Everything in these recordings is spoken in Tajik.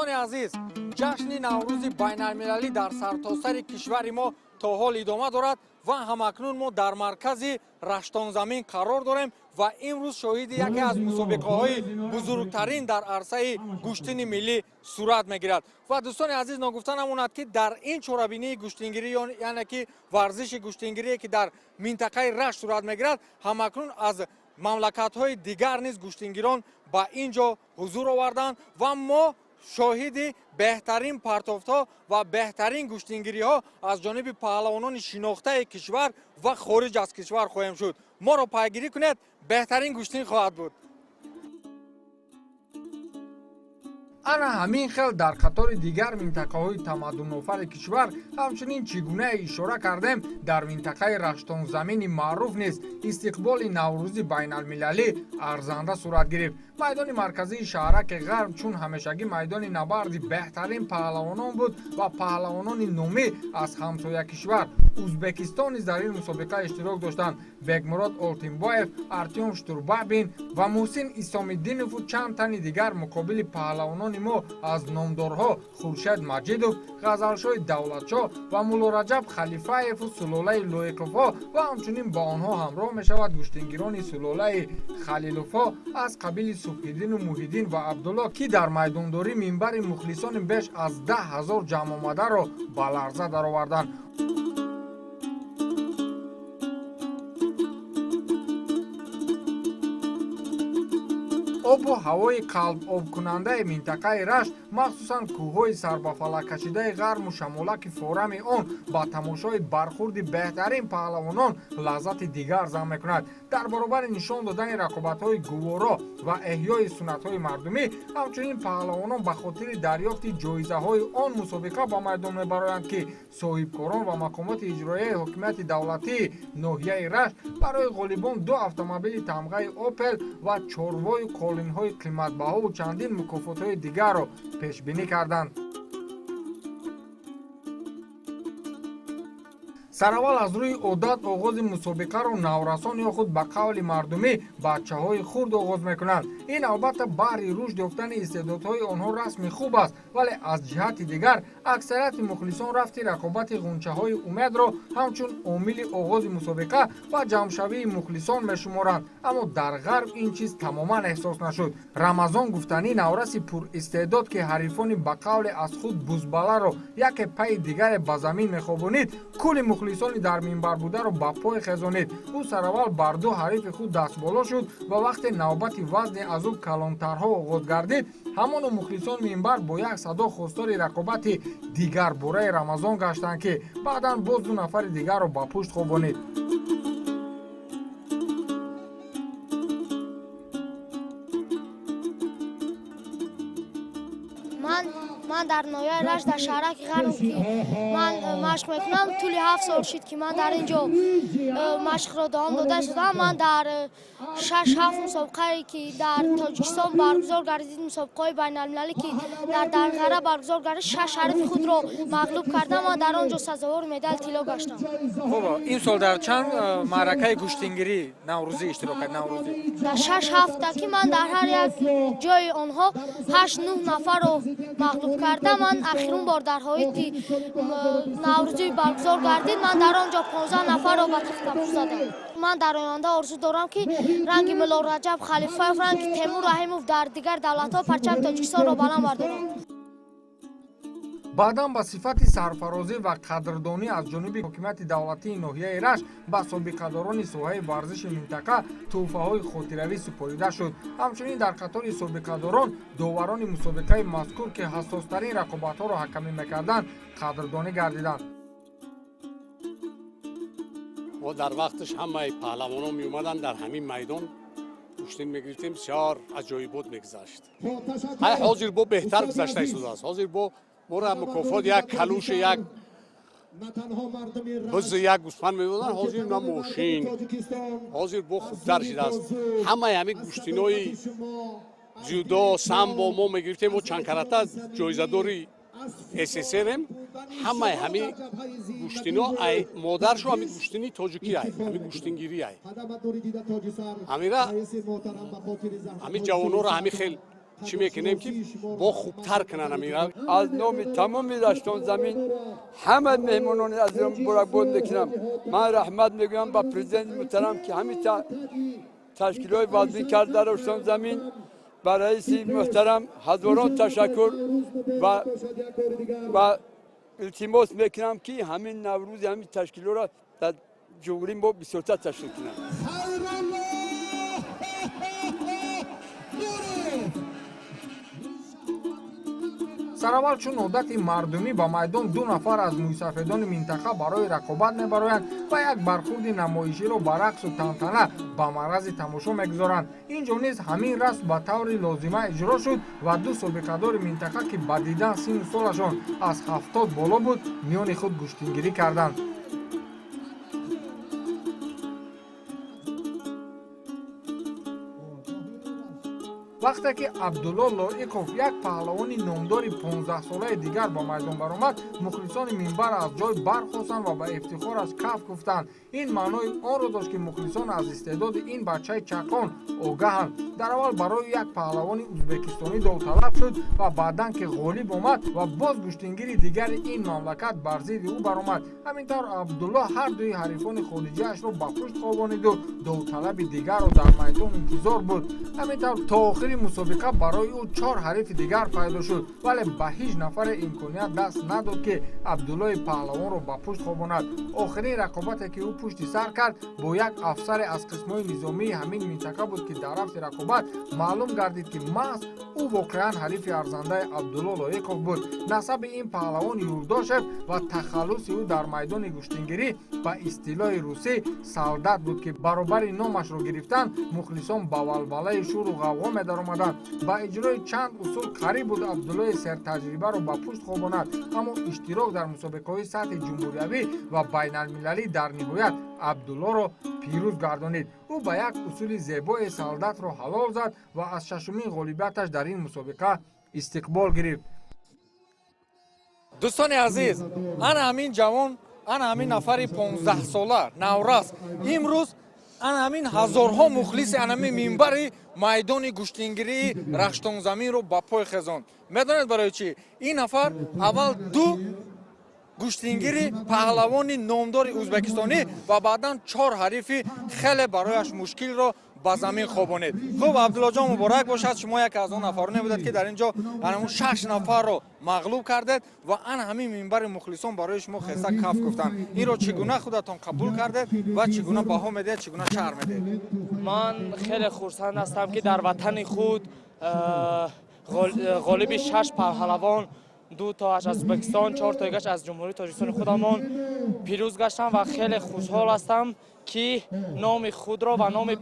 Дӯстони азиз, ҷашни Наврӯзи байналмилалӣ дар сартосари кишвари мо то ҳол идома дорад ва ҳамакнун мо дар маркази Раштонзамин қарор дорем ва имрӯз шоҳиди яке аз мусобиқаҳои бузургтарин дар арсаи гӯштини миллӣ сурат мегирад. Ва дӯстони азиз, ногуфта намонад, ки дар ин чорабинии гӯштингирӣ, яъне ки варзиши гӯштингирие, ки дар минтақаи Рашт сурат мегирад, ҳамакнун аз мамлакатҳои дигар низ гӯштингирон ба ин ҷо ҳузур оварданд ва мо шоҳиди беҳтарин партофтҳо ва беҳтарин гӯштингириҳо аз ҷониби паҳлавонони шинохтаи кишвар ва хориҷ аз кишвар хоҳем шуд. Моро пайгирӣ кунед, беҳтарин гӯштин хоҳад буд. Ана ҳамин хел дар қатори дигар минтақаҳои тамаддунофари кишвар, ҳамчунин чӣ гунае ишора кардем, дар минтақаи Раштонзамини маъруф низ истиқболи Наврӯзи байналмилалӣ арзанда сурат гирифт. Майдони марказии шаҳраки Ғарб чун ҳамешагӣ майдони набарди беҳтарин паҳлавонон буд ва паҳлавонони номӣ аз ҳамсоя кишвар Узбекистон низ дар ин мусобиқа иштирок доштанд. Бекмурод Олтинбоев, Артём Штурбабин ва Муҳсин Исомиддинову чанд тани дигар муқобили паҳлавонони мо аз номдорҳо Хуршед Маҷидов, Ғазалшоҳи Давлатшоҳ ва Муллораҷаб Халифаеву сулолаи Лоиқовҳо ва ҳамчунин бо онҳо ҳамроҳ мешавад гӯштингирони сулолаи Халиловҳо аз қабили Субҳиддину Муҳиддин ва Абдулло, ки дар майдондорӣ минбари мухлисони беш аз 10 000 ҷамъомадаро ба ларза дароварданд. Обу ҳавои қалбобкунандаи минтақаи Рашт, махсусан кӯҳҳои сарбафалаккашидаи ғарму шамолаки форами он ба тамошои бархурди беҳтарин паҳлавонон лаззати дигар зам мекунад. Дар баробари нишон додани рақобатҳои гуворо ва эҳёи суннатҳои мардумӣ, ҳамчунин паҳлавонон ба хотири дарёфти ҷоизаҳои он мусобиқа ба майдон мебароянд, ки соҳибкорон ва мақомоти иҷроияи ҳокимияти давлатии ноҳияи Рашт барои ғолибон ду автомобили тамғаи «Опел» ва чорвою қолинҳои қиматбаҳову чандин мукофотҳои дигарро пешбинӣ карданд. Сараввал аз рӯи одат оғози мусобиқаро наврасон ё худ ба қавли мардумӣ бачаҳои хурд оғоз мекунанд. Ин албатта баҳри рушд ёфтани истеъдодҳои онҳо расми хуб аст, вале аз ҷиҳати дигар аксарияти мухлисон рафти рақобати ғунчаҳои умедро ҳамчун омили оғози мусобиқа ва ҷамъшавии мухлисон мешуморанд. Аммо дар Ғарб ин чиз тамоман эҳсос нашуд. Рамазон гуфтанӣ, навраси пуристеъдод, ки ҳарифони ба қавле аз худ бузбаларо яке пайи дигаре ба замин мехобонид, кулли мухлисони дар минбар бударо ба пой хезонид. Ӯ сараввал бар ду ҳарифи худ дастболо шуд ва вақте навбати вазни аз ӯ калонтарҳо оғоз гардид, ҳамоно мухлисон минбар бо як садо хостори рақобати дигарбораи Рамазон гаштанд, ки баъдан боз ду нафари дигарро ба пушт хобонид. Ман дар ноҳияи Рашт, дар шаҳраки Ғарб, ки ман машқ мекунам, тӯли 7 сол шуд, ки ман дар ин ҷо машқро давом дода шудам. Ман дар шаш ҳафт мусобиқае, ки дар Тоҷикистон баргузор гардид, мусобиқаҳои байналмилалӣ, ки дар Дарғара баргузор гардид, шаш ҳарифи худро мағлуб кардам ва дар он ҷо сазовори медали тилло гаштам. Хуб, имсол дар чанд маъракаи гӯштингирӣ наврӯзӣ иштирок кард, наврӯзӣ? Дар шаш ҳафта, ки ман дар ҳар як ҷои онҳо ҳашт нӯҳ нафарро мағлуб кардам. Ман ахирун бор дар ҳоити наврӯзӣ баргузор гардид, ман дар он ҷо 15 нафарро ба тахтапӯш задам. Ман дар оянда орзу дорам, ки ранги Муллораҷаб Халифаев, ранги Темур Раҳимов дар дигар давлатҳо парчами Тоҷикистонро баланд бардорам. Баъдан ба сифати сарфарозӣ ва қадрдонӣ аз ҷониби ҳокимияти давлатии ноҳияи Рашт ба собиқадорони соҳаи варзиши минтақа тӯҳфаҳои хотиравӣ супорида шуд. Ҳамчунин дар қатори собиқадорон доварони мусобиқаи мазкур, ки ҳассостарин рақобатҳоро ҳакамӣ мекарданд, қадрдонӣ гардиданд. Мо дар вақташ ҳамаи паҳлавонон меомаданд, дар ҳамин майдон гӯштин мегирифтем, бисёр аҷоибот мегузашт. Ҳай, ҳозир бо беҳтар гузашта истодааст. Ҳозир бо мора мукофот як калуш, як буз, як гӯсфанд медоданд, ҳозир на мошин. Ҳозир бо хубтар шидааст. Ҳамаи ҳамин гӯштинои ҷудо, самбо мо мегирифтем, мо чандкарата ҷоизадори СССРем. Ҳамаи ҳамин гӯштино ай модаршо ҳамин гӯштини тоҷикӣ ай, ҳамин гӯштингирӣ ай. Ҳамира ҳамин ҷавонҳоро ҳамин хел Чӣ мекунем ки бо хубтар кунанд амира. Аз номи тамоми Раштонзамин ҳама меҳмонони азизро муборакбод мекунам. Ман раҳмат мегӯям ба президенти муҳтарам, ки ҳамин ташкилои вазмин кард дар Раштонзамин. Ба раиси муҳтарам ҳазорон ташаккур ва илтимос мекунам, ки ҳамин Наврӯзи ҳамин ташкилотро дар ҷумҳурии мо бисёртар ташкил кунанд. Сараввал чун одати мардумӣ ба майдон ду нафар аз мӯйсафедони минтақа барои рақобат мебароянд ва як бархурди намоиширо ба рақсу тантана ба маррази тамошо мегузоранд. Ин ҷо низ ҳамин расм ба таври лозима иҷро шуд ва ду собиқадори минтақа, ки ба дидан сину солашон аз 70 боло буд, миёни худ гӯштингирӣ карданд. Вақте ки Абдулло Лоиқов, як паҳлавони номдори 15-солаи дигар, ба майдон баромад, мухлисони минбар аз ҷой бархостанд ва ба ифтихораш каф гуфтанд. Ин маънои онро дошт, ки мухлисон аз истеъдоди ин бачаи чақон огаҳанд. Дар аввал барои як паҳлавони ӯзбекистонӣ довталаб шуд ва баъдан ки ғолиб омад ва боз гӯштингири дигари ин мамлакат бар зидди ӯ баромад. Ҳамин тавр Абдулло ҳар дуи ҳарифони хориҷиашро ба пушт хобониду довталаби дигарро дар майдон интизор буд. Ҳамин тавр то охири мусобиқа барои ӯ 4 ҳарифи дигар пайдо шуд, вале ба ҳеҷ нафаре имконият даст надод, ки Абдуллои паҳлавонро ба пушт хобонад. Охирин рақобате ки ӯ пушти сар кард, бо як афсаре аз қисмҳои низомии ҳамин минтақа буд, ки дар рафти рақобат маълум гардид, ки маҳз ӯ воқеан ҳарифи арзандаи Абдулло Лоиқов буд. Насаби ин паҳлавон Юлдошев ва тахаллуси ӯ дар майдони гӯштингирӣ ба истилоҳи русӣ солдат буд, ки баробари номашро гирифтан мухлисон ба валвалаи шӯру ғавғо медаромаданд. Ба иҷрои чанд усул қариб буд Абдуллои сертаҷрибаро ба пушт хобонад, аммо иштирок дар мусобиқаҳои сатҳи ҷумҳуриявӣ ва байналмилалӣ дар ниҳоят Абдуллоро пирӯз гардонид. Ӯ ба як усули зебои солдатро ҳалол зад ва аз шашумин ғолибияташ дар ин мусобиқа истиқбол гирифт. Дӯстони азиз, ана ҳамин ҷавон, ана ҳамин нафари 15-сола наврас имрӯз ана ҳамин ҳазорҳо мухлиси ана ҳамин минбари майдони гӯштингирии Раштонзаминро ба пой хезонд. Медонед барои чӣ? Ин нафар аввал ду гӯштингири паҳлавони номдори ӯзбекистонӣ ва баъдан 4 ҳарифи хеле барояш мушкилро ба замин хобонид. Хуб, Абдуллоҷон, муборак бошад, шумо яке аз он нафароне будед, ки дар ин ҷо ана 6 нафарро мағлуб кардед ва ана ҳамин минбари мухлисон барои шумо хеса каф гуфтанд. Инро чӣ гуна худатон қабул кардед ва чӣ гуна баҳо медиҳед, чӣ гуна шарҳ медиҳед? Ман хеле хурсанд ҳастам, ки дар ватани худ ғолиби 6 паҳлавон, 2 тоаш аз Ӯзбекистон, 4 тоигаш аз Ҷумҳурии Тоҷикистони худамон пирӯз гаштам ва хеле хушҳол ҳастам, ки номи худро ва номи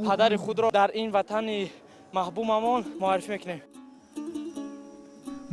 падари худро дар ин ватани маҳбубамон муаррифӣ мекунем.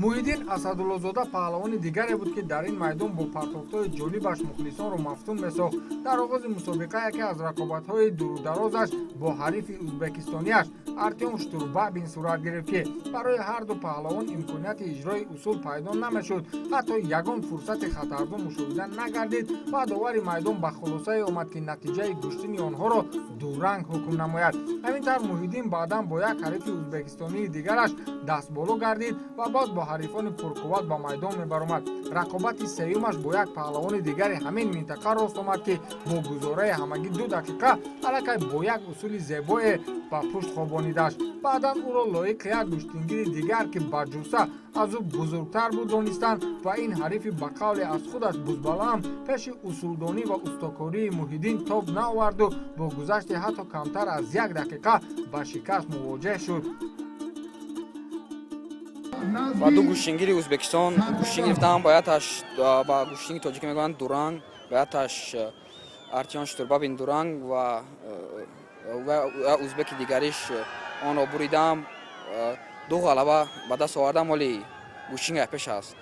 Муҳиддин Асадуллозода паҳлавони дигаре буд, ки дар ин майдон бо партофтҳои ҷолибаш мухлисонро мафтун месохт. Дар оғози мусобиқа яке аз рақобатҳои дурударозаш бо ҳарифи ӯзбекистонияш Артём Штурбабин сурат гирифт, ки барои ҳар ду паҳлавон имконияти иҷрои усул пайдо намешуд. Ҳатто ягон фурсати хатарзо мушоҳида нагардид ва довари майдон ба хулосае омад, ки натиҷаи гӯштини онҳоро дуранг ҳукм намояд. Ҳамин тавр Муҳиддин баъдан бо як ҳарифи ӯзбекистонии дигараш дастболо гардид ва боз бо ҳарифони пурқувват ба майдон мебаромад. Рақобати сеюмаш бо як паҳлавони дигари ҳамин минтақа рост омад, ки бо гузораи ҳамагӣ 2 дақиқа аллакай бо як усули зебое ба пушт хобонидаш. Баъдан ӯро лоиқи як гӯштингири дигар, ки ба ҷусса аз ӯ бузургтар буд, донистанд ва ин ҳарифи ба қавле аз худаш бузбалаам пеши усулдонӣ ва устокории Муҳиддин тоб наоварду бо гузашти ҳатто камтар аз 1 дақиқа ба шикаст мувоҷеҳ шуд. Ва ду гӯштингири Ӯзбекистон гӯштин гирифтам, ба яташ ба гӯштинги тоҷикӣ мегӯянд дуранг, ба яташ Артём Штурбабин дуранг ва ӯзбеки дигариш онро буридам. 2 ғалаба ба даст овардам, вале гӯштинг пеш аст.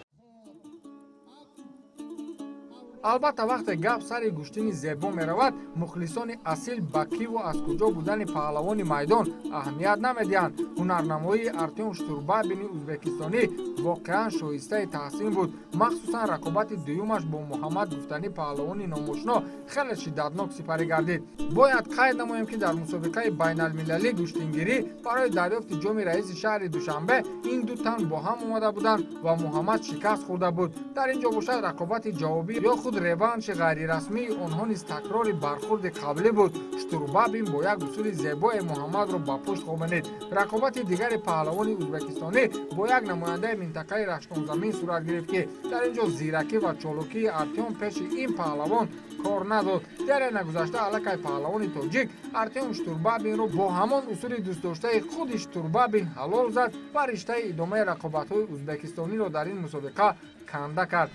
Албатта, вақте гап сари гӯштини зебо меравад, мухлисони асил ба киву аз куҷо будани паҳлавони майдон аҳамият намедиҳанд. Ҳунарнамоии Артём Штурбабини ӯзбекистонӣ воқеан шоистаи таҳсин буд. Махсусан рақобати дуюмаш бо Муҳаммад гуфтанӣ паҳлавони номошино хеле шиддатнок сипарӣ гардид. Бояд қайд намоем, ки дар мусобиқаи байналмилалӣ гӯштингирӣ барои дарёфти ҷоми раиси шаҳри Душанбе ин ду тан бо ҳам омада буданд ва Муҳаммад шикаст хӯрда буд. Дар ин ҷо бошад, рақобати ҷавобӣ ё худ реванши ғайрирасмии онҳо низ такрори бархурди қаблӣ буд. Штурбабин бо як усули зебое Муҳаммадро ба пушт хобонид. Рақобати дигари паҳлавони ӯзбекистонӣ бо як намояндаи минтақаи Раштонзамин сурат гирифт, ки дар ин ҷо зиракӣ ва чолокии Артём пеши ин паҳлавон кор надод. Дере нагузашта аллакай паҳлавони тоҷик Артём Штурбабинро бо ҳамон усули дӯстдоштаи худи Штурбабин ҳалол зад ва риштаи идомаи рақобатҳои ӯзбекистониро дар ин мусобиқа канда кард.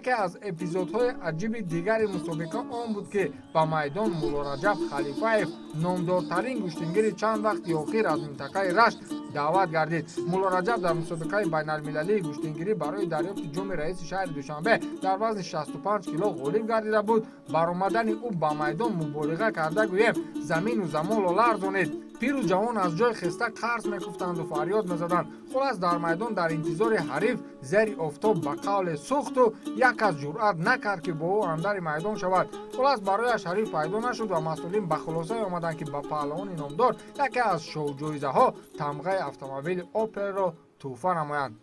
Яке аз эпизодҳои аҷиби дигари мусобиқа он буд, ки ба майдон Муллораҷаб Халифаев, номдортарин гӯштингири чанд вақти охир аз минтақаи Рашт, даъват гардид. Муллораҷаб дар мусобиқаи байналмилалии гӯштингирӣ барои дарёфти ҷоми раиси шаҳри Душанбе дар вазни 65 кило ғолиб гардида буд. Баромадани ӯ ба майдон, муболиға карда гӯем, замину замонро ларзонид. Пиру ҷавон аз ҷой хеста қарз мекуфтанду фарёд мезаданд. Хулас, дар майдон дар интизори ҳариф зери офтоб ба қавле сӯхту як кас ҷуръат накард, ки бо ӯ андари майдон шавад. Хулас, барояш ҳариф пайдо нашуд ва масъулин ба хулосае омаданд, ки ба паҳлавони номдор яке аз шоуҷоизаҳо, тамғаи автомобили Опелро, тӯҳфа намоянд.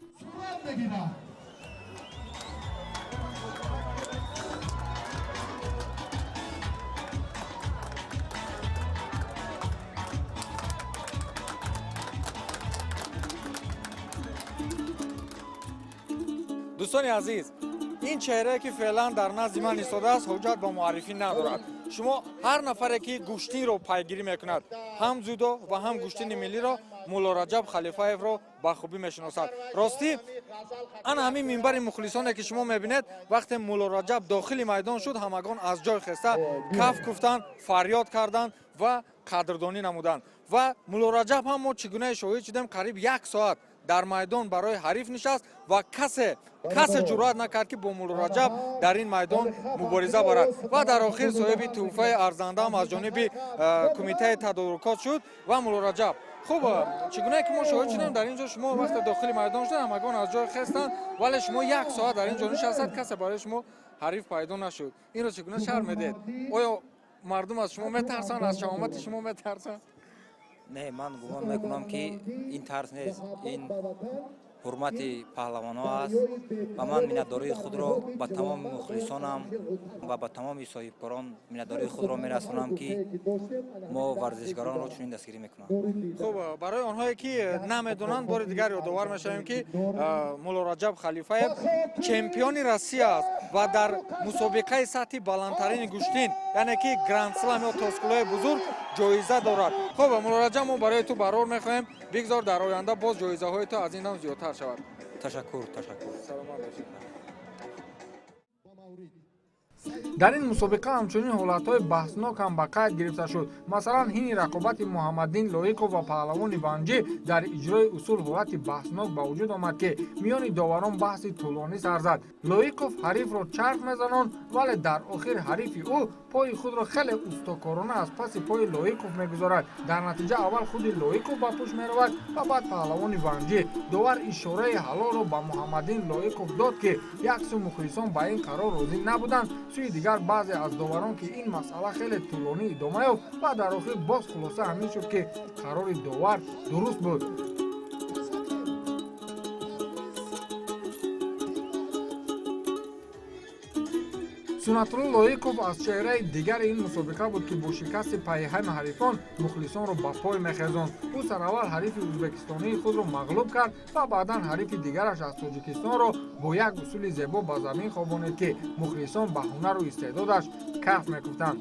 Дӯстони азиз, ин чеҳрае, ки феълан дар назди ман истодааст, ҳуҷҷат ба муаррифӣ надорад. Шумо ҳар нафаре, ки гӯштинро пайгирӣ мекунад, ҳам дзюдо ва ҳам гӯштини миллиро, Муллораҷаб Халифаевро ба хубӣ мешиносад. Ростӣ, ана ҳамин минбари мухлисоне, ки шумо мебинед, вақте Муллораҷаб дохили майдон шуд, ҳамагон аз ҷой хеста каф куфтанд, фарёд карданд ва қадрдонӣ намуданд. Ва Муллораҷаб ҳам, мо чӣ гуна шоҳид шудем, қариб як соат дар майдон барои ҳариф нишаст ва касе ҷуръат накард, ки бо Муллораҷаб дар ин майдон мубориза барад. Ва дар охир соҳиби тӯҳфаи арзандаам аз ҷониби кумитаи тадорукот шуд. Ва Муллораҷаб, хуб, чӣ гунае ки мо шоҳид шудем, дар ин ҷо шумо вақте дохили майдон шудед, ҳамагон аз ҷой хестанд, вале шумо як соат дар ин ҷо нишастед, касе барои шумо ҳариф пайдо нашуд. Инро чӣ гуна шарҳ медиҳед? Оё мардум аз шумо метарсанд, аз шаҳомати шумо метарсанд? Не, ман гумон мекунам, ки ин тарс нест, ин ҳурмати паҳлавонҳо аст ва ман миннатдории худро ба тамоми мухлисонам ва ба тамоми соҳибкорон миннатдории худро мерасонам, ки мо варзишгаронро чунин дастгирӣ мекунанд. Хуб, барои онҳое, ки намедонанд, бори дигар ёдовар мешавем, ки Муллораҷаб Халифаев чемпиони Россия аст ва дар мусобиқаи сатҳи баландтарини гӯштин, яъне ки гранд-слам ё тоскулои бузург, ҷоиза дорад. Хуб, Муллораҷаб, мо барои ту барор мехоҳем, бигзор дар оянда боз ҷоизаҳои ту аз ин ҳам зиёдтар шавад. Ташаккур, ташаккур. Саломат бошед. Дар ин мусобиқа ҳамчунин ҳолатҳои баҳснок ҳам ба қайд гирифта шуд. Масалан, ҳини рақобати Муҳаммаддин Лоиқов ва паҳлавони Ванҷӣ дар иҷрои усул ҳолати баҳснок ба вуҷуд омад, ки миёни доварон баҳси тӯлонӣ сар зад. Лоиқов ҳарифро чарх мезанон, вале дар охир ҳарифи ӯ пои худро хеле устокорона аз паси пои Лоиқов мегузорад. Дар натиҷа аввал худи Лоиқов ба пушт меравад ва баъд паҳлавони Ванҷӣ. Довар ишораи ҳалолро ба Муҳаммаддин Лоиқов дод, ки як сӯ мухлисон ба ин қарор розӣ набуданд, сӯи дигар баъзе аз доварон, ки ин масъала хеле тӯлонӣ идома ёфт ва дар охир боз хулоса ҳамин шуд, ки қарори довар дуруст буд. Сунатулло Лоиқов аз чеҳраи дигари ин мусобиқа буд, ки бо шикасти пайҳами ҳарифон мухлисонро ба пой мехезонд. Ӯ сараввал ҳарифи ӯзбекистонии худро мағлуб кард ва баъдан ҳарифи дигараш аз Тоҷикистонро бо як усули зебо ба замин хобонид, ки мухлисон ба ҳунару истеъдодаш каф мекуфтанд.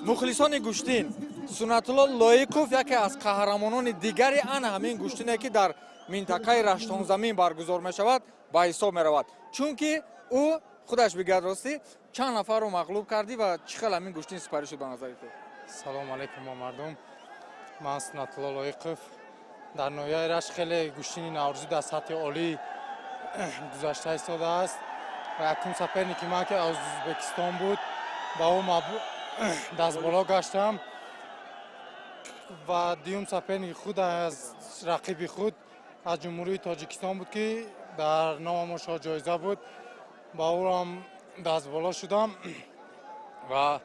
Мухлисони гӯштин, Суннатулло Лоиқов яке аз қаҳрамонони дигари ана ҳамин гӯштине, ки дар минтақаи Раштонзамин баргузор мешавад, ба ҳисоб меравад, чунки ӯ худаш бигӯяд. Ростӣ, чанд нафарро мағлуб кардӣ ва чӣ хел ҳамин гӯштин сипарӣ шуд ба назари ту? Салому алайкум, ба мардум. Ман Суннатулло Лоиқов. Дар ноҳияи Рашт хеле гӯштини наврӯзӣ дар сатҳи олӣ гузашта истодааст ва якум соперники ман, ки аз Ӯзбекистон буд, ба ӯ дастболо гаштам ва дуюм соперники худ аз рақиби худ аз Ҷумҳурии Тоҷикистон буд, ки дар номамо шоҳ ҷоиза буд, ба ӯрам дастболо шудам ва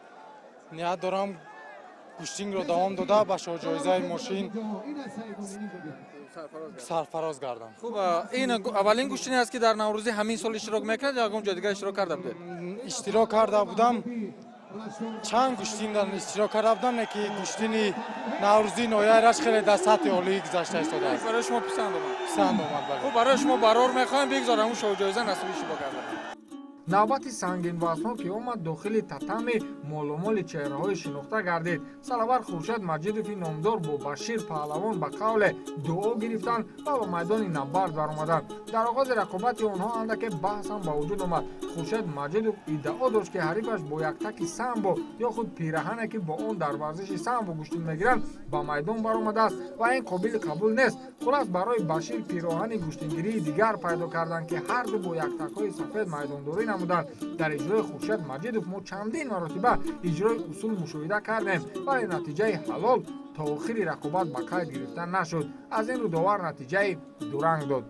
ният дорам гӯштингро давом дода, ба шоҳҷоизаи мошин сарфароз гардам. Хуб, ин аввалин гӯштине аст, ки дар наврӯзӣ ҳамин сол иштирок мекунад ё ягон ҷои дигар иштирок карда будед? Иштирок карда будам, чанд гӯштинда иштирок карда будам, не ки гӯштини наврӯзии ноҳияи Рашт хеле дар сатҳи олӣ гузашта истодааст. Барои шумо писанд омад? Писанд омад, бале. Хуб, барои шумо барор мехоҳем, бигзор ҳамун шоҳҷоиза насиби шумо гардад. Навбати сангинвазнҳо ки омад, дохили татами моломоли чеҳраҳои шинохта гардид. Сараввал Хуршед Маҷидови номдор бо Башир паҳлавон ба қавле дуо гирифтанд ва ба майдони набард баромаданд. Дар оғози рақобати онҳо андаке баҳс ҳам ба вуҷуд омад. Хуршед Маҷидов иддао дошт, ки ҳарифаш бо яктаки самбо ё худ пираҳане, ки бо он дар варзиши самбо гӯштин мегиранд, ба майдон баромадааст ва ин қобили қабул нест. Хулас, барои Башир пироҳани гӯштингирии дигар пайдо карданд, ки ҳарду бо яктакҳои сафед майдондорӣ намуданд. Дар иҷрои Хуршед Маҷидов мо чандин маротиба иҷрои усул мушоҳида кардем, вале натиҷаи ҳалол то охири рақобат ба қайд гирифта нашуд. Аз ин рӯ довар натиҷаи дуранг дод.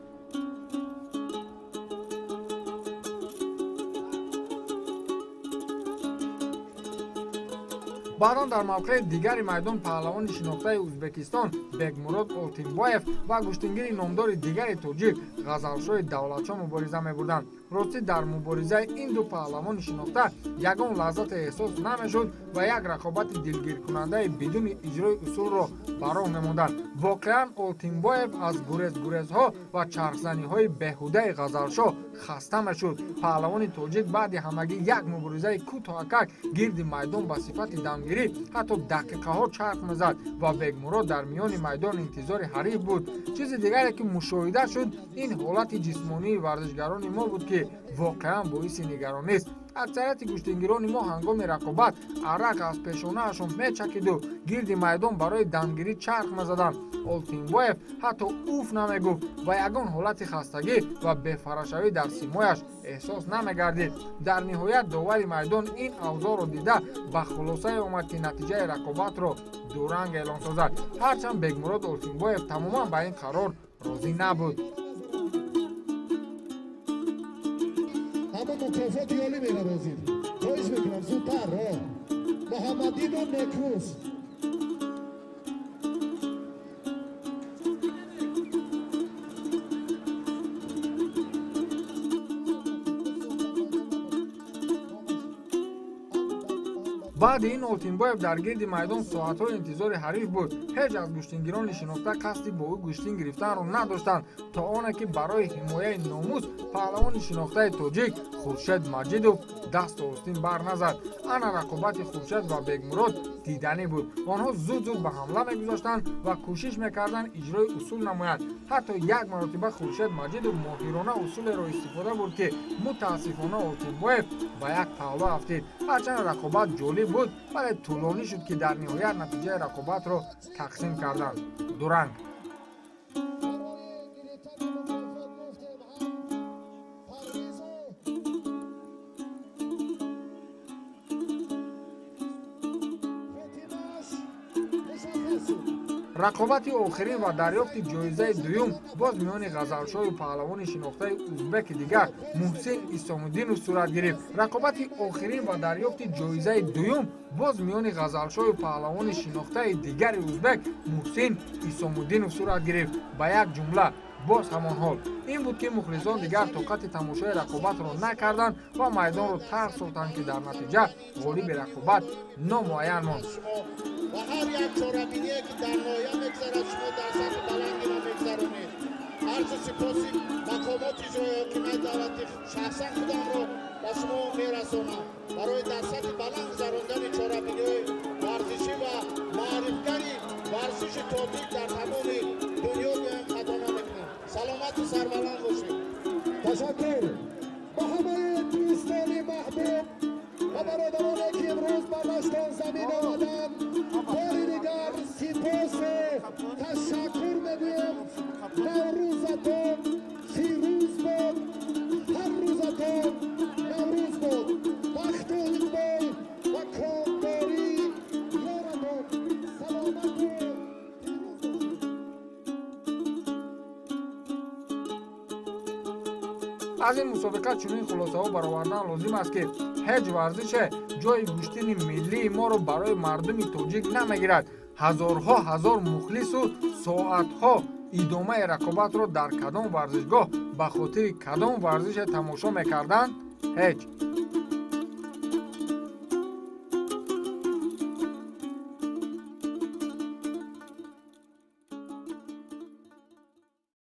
Баъдан дар мавқеи дигари майдон паҳлавони шинохтаи Ӯзбекистон Бекмурод Олтинбоев ва гӯштингири номдори дигари тоҷик Ғазалшоҳи Давлатшоҳ мубориза мебурданд. Ростӣ, дар муборизаи ин ду паҳлавони шинохта ягон лаззате эҳсос намешуд ва як рақобати дилгиркунандаи бидуни иҷрои усулро ба роҳ мемонданд. Воқеан, Олтинбоев аз гурезгурезҳо ва чархзаниҳои беҳудаи Ғазалшоҳ хаста мешуд. Паҳлавони тоҷик баъди ҳамагӣ як муборизаи кӯтоҳакак гирди майдон ба сифати дамгирӣ ҳатто дақиқаҳо чарх мезад ва Бекмурод дар миёни майдон интизори ҳариф буд. Чизи дигаре, ки мушоҳида шуд, ин ҳолати ҷисмонии варзишгарони мо буд, ки воқеан боиси нигаронист. Аксарияти гӯштингирони мо ҳангоми рақобат арақ аз пешонаашон мечакиду гирди майдон барои дамгирӣ чарх мезаданд. Олтинбоев ҳатто уф намегуфт ва ягон ҳолати хастагӣ ва бефарашавӣ дар симояш эҳсос намегардид. Дар ниҳоят довари майдон ин авзоъро дида, ба хулосае омад, ки натиҷаи рақобатро дуранг эълон созад, ҳарчанд Бекмурод Олтинбоев тамоман ба ин қарор розӣ набуд. Ҳама мукофоти олӣ меравозид. Хоҳиш мекунам, зудтар. Муҳаммадину Некрӯз. Баъди ин Олтинбоев дар гирди майдон соатҳо интизори ҳариф буд. Ҳеҷ аз гӯштингирони шинохта қасди бо ӯ гӯштин гирифтанро надоштанд, то оне ки барои ҳимояи номус паҳлавони шинохтаи тоҷик Хуршед Маҷидов даст остин бар назад. Ана рақобати Хуршед ва Бекмурод диданӣ буд. Онҳо зуд зуд ба ҳамла мегузоштанд ва кӯшиш мекарданд иҷрои усул намоянд. Ҳатто як маротиба Хуршед Маҷидов моҳирона усулеро истифода бурд, ки мутаассифона Олтинбоев ба як паҳлӯ афтид. Ҳарчанд рақобат ҷолиб буд, вале тӯлонӣ шуд, ки дар ниҳоят натиҷаи рақобатро тақсим карданд: дуранг. Рақобати охирин ва дарёфти ҷоизаи дуюм боз миёни Ғазалшоҳу паҳлавони шинохтаи узбеки дигар Муҳсин Исомуддинов сурат гирифт. Рақобати охирин ва дарёфти ҷоизаи дуюм боз миёни Ғазалшоҳу паҳлавони шинохтаи дигари узбек Муҳсин Исомуддинов сурат гирифт. Ба як ҷумла, боз ҳамон ҳол ин буд, ки мухлисон дигар тоқати тамошои рақобатро накарданд ва майдонро тарк сохтанд, ки дар натиҷа ғолиби рақобат номуайян монд. Ва ҳар як чорабиние, ки дар ноҳия мегзарад, шумо дар сатҳи баландиро мегзаронед. Арзу сипоси мақомоти иҷрои ҳокимияти давлатӣ шахсан худамро ба шумо мерасонам барои дар сатҳи баланд гузарондани чорабиниҳои варзишӣ ва маърифат. Варзиши тоҷик дар тамоми дунё гӯям хато намекунам. Саломату сарбаланд бошед. Ташаккур ба ҳамаи дӯстони маҳбуб ва бародароне, ки имрӯз ба Раштон замин омаданд. Бори дигар сипосу ташаккур мегӯем. Наврӯзатон фирӯз бод, ҳар рӯзатон Наврӯз бод, бахту иқбол ва комдорӣ ёратон, саломату фирӯз бошед. Аз ин мусобиқа чунин хулосаҳо баровардан лозим аст, ки ҳеҷ варзише ҷои гӯштини миллии моро барои мардуми тоҷик намегирад. Ҳазорҳо ҳазор мухлису соатҳо идомаи рақобатро дар кадом варзишгоҳ ба хотири кадом варзише тамошо мекарданд? Ҳеҷ.